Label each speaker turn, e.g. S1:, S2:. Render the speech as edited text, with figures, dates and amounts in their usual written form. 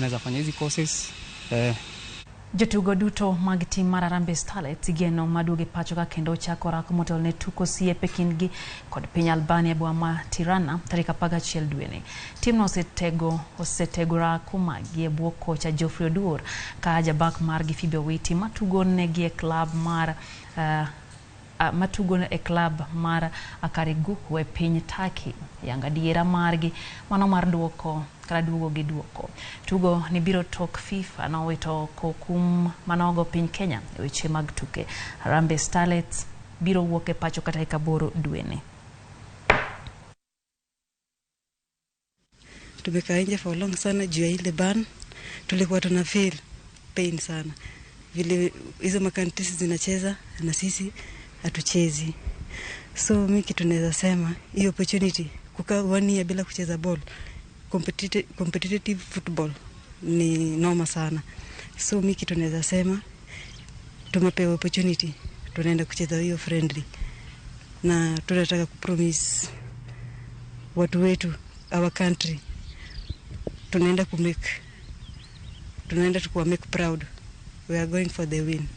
S1: naweza fanya hizi courses.
S2: Jotugo duto mag tim mar Harambee Starlets igeno maduogo e pacho ka kendo chako orako motelo ne tuko osiepe kindgi kod piny Albania e boma ma Tirana tarik 11 dweni. Timno osetego orako maggi e bwo kocha Geoffrey Oduor ka jabak margi Phoebe Owiti matugo negi e klab mar matugo e klab mar Akariguku e piny Turkey yango adiera margi mano mar duoko kata duogo gi duoko. Tugo ni biro tok FIFA nowito oko kum manogo piny Kenya e weche mag tuke. Harambee Starlets biro wuok e pacho ka tarik 8 dweni.
S3: Tumekaa nje for long sana juu ya ile ban, tulikuwa tuna feel pain sana vile hizo makantisi zinacheza na sisi hatuchezi. So mi kitu naweza sema, hiyo opportunity kukaa 1 year bila kucheza ball, competitive football ni noma sana. So mi kitu naweza sema, tumepewa opportunity, tunaenda kucheza hiyo friendly na tunataka kupromise watu wetu, our country, tunaenda kumake, tunaenda tukuwa make proud. We are going for the win.